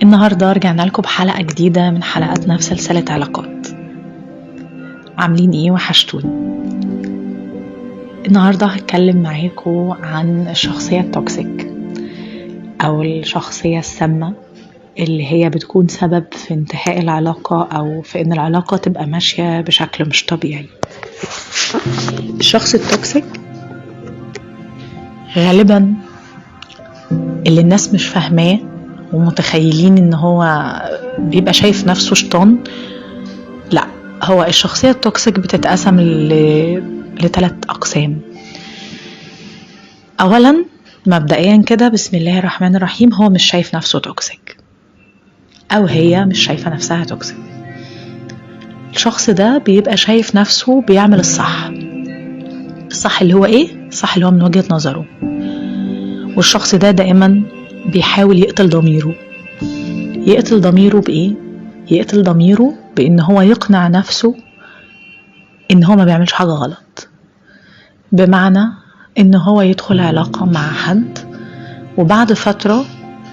النهاردة رجعنا لكم بحلقة جديدة من حلقاتنا في سلسلة علاقات. عاملين ايه؟ وحشتوني. النهاردة هتكلم معاكم عن الشخصية ال toxic او الشخصية السامة اللي هي بتكون سبب في انتهاء العلاقة او في ان العلاقة تبقى ماشية بشكل مش طبيعي. الشخص ال toxic غالبا اللي الناس مش فاهماه ومتخيلين ان هو بيبقى شايف نفسه شيطان. لا، هو الشخصية ال toxic بتتقسم لثلاث أقسام. أولا مبدئيا كده، بسم الله الرحمن الرحيم، هو مش شايف نفسه toxic أو هي مش شايفة نفسها toxic. الشخص ده بيبقى شايف نفسه بيعمل الصح. الصح اللي هو إيه؟ الصح اللي هو من وجهة نظره. والشخص ده دائما بيحاول يقتل ضميره. يقتل ضميره بإيه؟ يقتل ضميره بإن هو يقنع نفسه إن هو ما بيعملش حاجة غلط. بمعنى إن هو يدخل علاقة مع حد وبعد فترة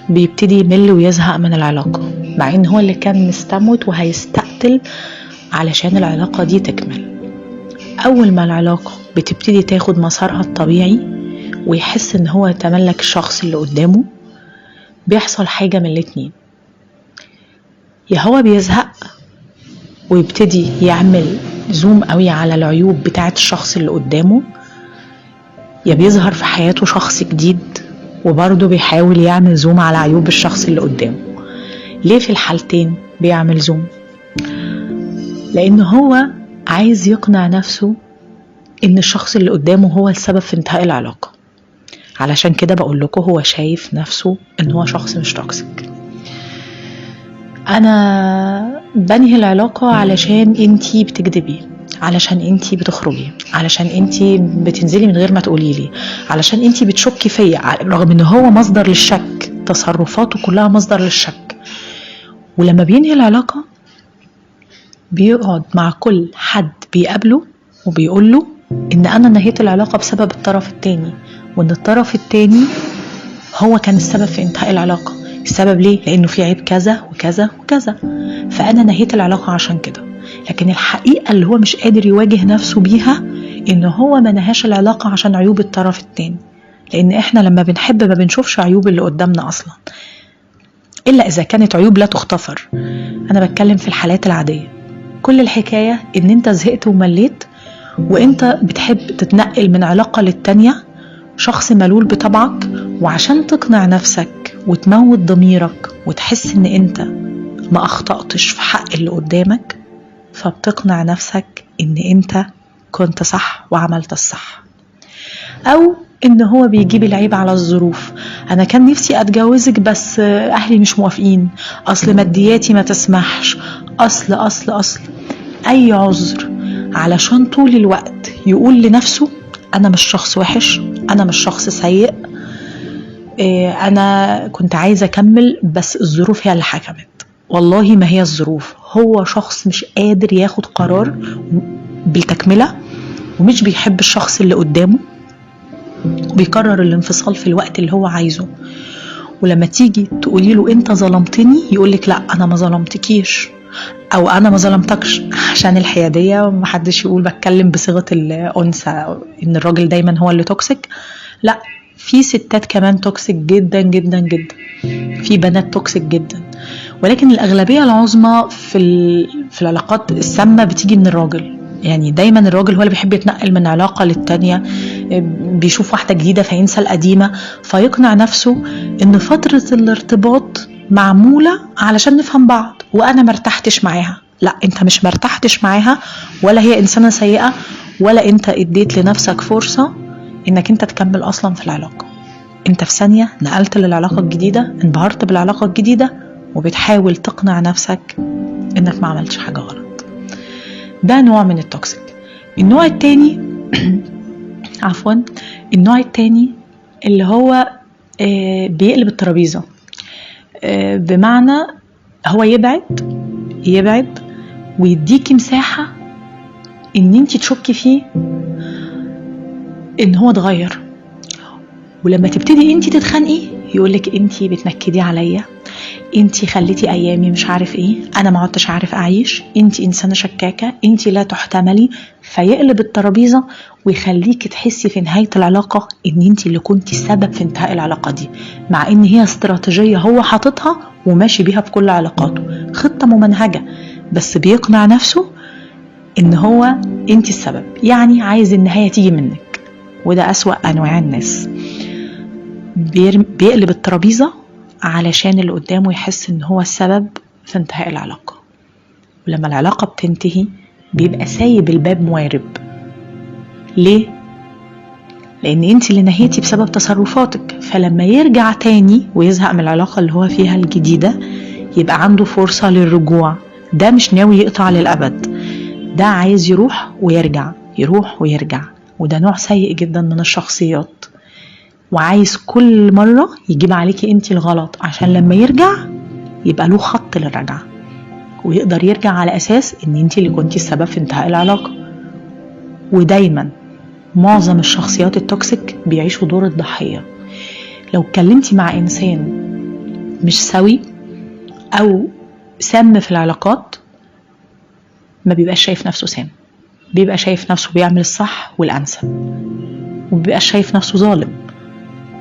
بيبتدي يمل ويزهق من العلاقة، مع إن هو اللي كان مستموت وهيستقتل علشان العلاقة دي تكمل. أول ما العلاقة بتبتدي تاخد مسارها الطبيعي ويحس إن هو يتملك الشخص اللي قدامه، بيحصل حاجة من الاتنين: يا هو بيزهق ويبتدي يعمل زوم قوي على العيوب بتاعة الشخص اللي قدامه، يا بيظهر في حياته شخص جديد وبرضه بيحاول يعمل zoom على عيوب الشخص اللي قدامه. ليه في الحالتين بيعمل zoom؟ لأن هو عايز يقنع نفسه إن الشخص اللي قدامه هو السبب في انتهاء العلاقة. علشان كده بقول لكم هو شايف نفسه إن هو شخص مش toxic. أنا بنهي العلاقة علشان انتي بتكدبي، علشان انتي بتخرجي، علشان انتي بتنزلي من غير ما تقوليلي، علشان انتي بتشكي فيا، رغم ان هو مصدر للشك، تصرفاته كلها مصدر للشك. ولما بينهي العلاقة بيقعد مع كل حد بيقابله وبيقوله ان انا نهيت العلاقة بسبب الطرف التاني، وان الطرف التاني هو كان السبب في انتهاء العلاقة. السبب ليه؟ لانه في عيب كذا وكذا وكذا، فانا نهيت العلاقة عشان كده. لكن الحقيقة اللي هو مش قادر يواجه نفسه بيها ان هو ما نهاش العلاقة عشان عيوب الطرف التاني، لان احنا لما بنحب ما بنشوفش عيوب اللي قدامنا اصلا، الا اذا كانت عيوب لا تغتفر. انا بتكلم في الحالات العادية. كل الحكاية ان انت زهقت ومليت وانت بتحب تتنقل من علاقة للتانية، شخص ملول بطبعك، وعشان تقنع نفسك وتموت ضميرك وتحس ان انت ما اخطأتش في حق اللي قدامك، فبتقنع نفسك ان انت كنت صح وعملت الصح. او ان هو بيجيب العيب على الظروف: انا كان نفسي اتجوزك بس اهلي مش موافقين، اصل مادياتي ما تسمحش، اصل اصل اصل، اي عذر علشان طول الوقت يقول لنفسه انا مش شخص وحش، انا مش شخص سيء، انا كنت عايزة اكمل بس الظروف هي اللي حكمت. والله ما هي الظروف، هو شخص مش قادر ياخد قرار بالتكملة، ومش بيحب الشخص اللي قدامه، وبيقرر الانفصال في الوقت اللي هو عايزه. ولما تيجي تقولي له انت ظلمتني يقولك لا انا ما ظلمتكيش او انا ما ظلمتكش، عشان الحيادية ومحدش يقول بتكلم بصيغة الانثى ان الراجل دايما هو اللي toxic. لا، في ستات كمان toxic جدا جدا جدا، في بنات toxic جدا، ولكن الأغلبية العظمى في العلاقات السامة بتيجي من الراجل. يعني دايما الراجل هو اللي بيحب يتنقل من علاقة للتانية، بيشوف واحدة جديدة فينسى القديمة، فيقنع نفسه ان فترة الارتباط معمولة علشان نفهم بعض وانا مرتحتش معاها. لا، انت مش مرتحتش معاها، ولا هي انسانة سيئة، ولا انت اديت لنفسك فرصة انك انت تكمل اصلا في العلاقة. انت في ثانية نقلت للعلاقة الجديدة، انبهرت بالعلاقة الجديدة، وبتحاول تقنع نفسك انك ما عملتش حاجة غلط. ده نوع من ال toxic. النوع التاني عفوا، النوع التاني اللي هو بيقلب الترابيزة، بمعنى هو يبعد ويديكي مساحة ان انت تشكي فيه ان هو اتغير. ولما تبتدي انت تتخانقي يقولك انت بتنكدي عليا، انتي خليتي ايامي مش عارف ايه، انا ما عدتش عارف اعيش، انتي انسانه شكاكه، انتي لا تحتملي. فيقلب الترابيزة ويخليكي تحسي في نهاية العلاقة ان انتي اللي كنتي السبب في انتهاء العلاقة دي، مع ان هي استراتيجية هو حاططها وماشي بيها في كل علاقاته، خطه ممنهجه، بس بيقنع نفسه ان هو انتي السبب، يعني عايز النهاية تيجي منك. وده اسوأ انواع الناس، بيقلب الترابيزة علشان اللي قدامه يحس ان هو السبب في انتهاء العلاقة. ولما العلاقة بتنتهي بيبقى سايب الباب موارب. ليه؟ لان انت اللي نهيتي بسبب تصرفاتك. فلما يرجع تاني ويزهق من العلاقة اللي هو فيها الجديدة يبقى عنده فرصة للرجوع. ده مش ناوي يقطع للأبد، ده عايز يروح ويرجع، يروح ويرجع. وده نوع سيء جدا من الشخصيات، وعايز كل مرة يجيب عليكي انتي الغلط عشان لما يرجع يبقى له خط للرجعة ويقدر يرجع على أساس ان انتي اللي كنتي السبب في انتهاء العلاقة. ودايما معظم الشخصيات ال toxic بيعيشوا دور الضحية. لو اتكلمتي مع إنسان مش سوي أو سام في العلاقات ما بيبقاش شايف نفسه سام، بيبقى شايف نفسه بيعمل الصح والأنسب، وبيبقى شايف نفسه ظالم،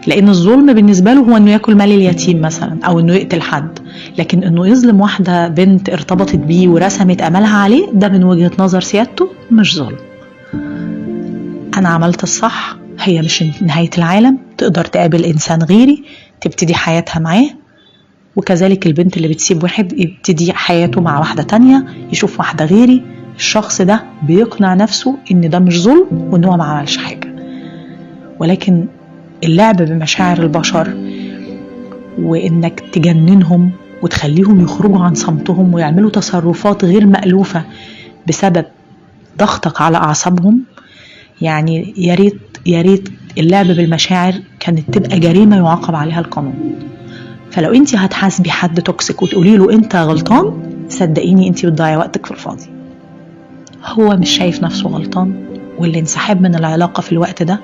لأن الظلم بالنسبة له هو أنه يأكل مال اليتيم مثلا أو أنه يقتل حد، لكن أنه يظلم واحدة بنت ارتبطت بيه ورسمت أملها عليه، ده من وجهة نظر سيادته مش ظلم. أنا عملت الصح، هي مش نهاية العالم، تقدر تقابل إنسان غيري تبتدي حياتها معاه. وكذلك البنت اللي بتسيب واحد يبتدي حياته مع واحدة تانية، يشوف واحدة غيري. الشخص ده بيقنع نفسه إن ده مش ظلم وإن هو ما عملش حاجة. ولكن اللعب بمشاعر البشر وإنك تجننهم وتخليهم يخرجوا عن صمتهم ويعملوا تصرفات غير مألوفة بسبب ضغطك على أعصابهم، يعني يا ريت اللعب بالمشاعر كانت تبقى جريمة يعاقب عليها القانون. فلو انت هتحاسبي حد toxic وتقولي له انت غلطان، صدقيني انت بتضيعي وقتك في الفاضي. هو مش شايف نفسه غلطان، واللي انسحب من العلاقة في الوقت ده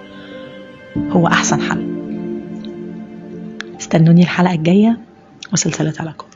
هو أحسن حل. استنوني الحلقة الجاية وسلسلة علاقات.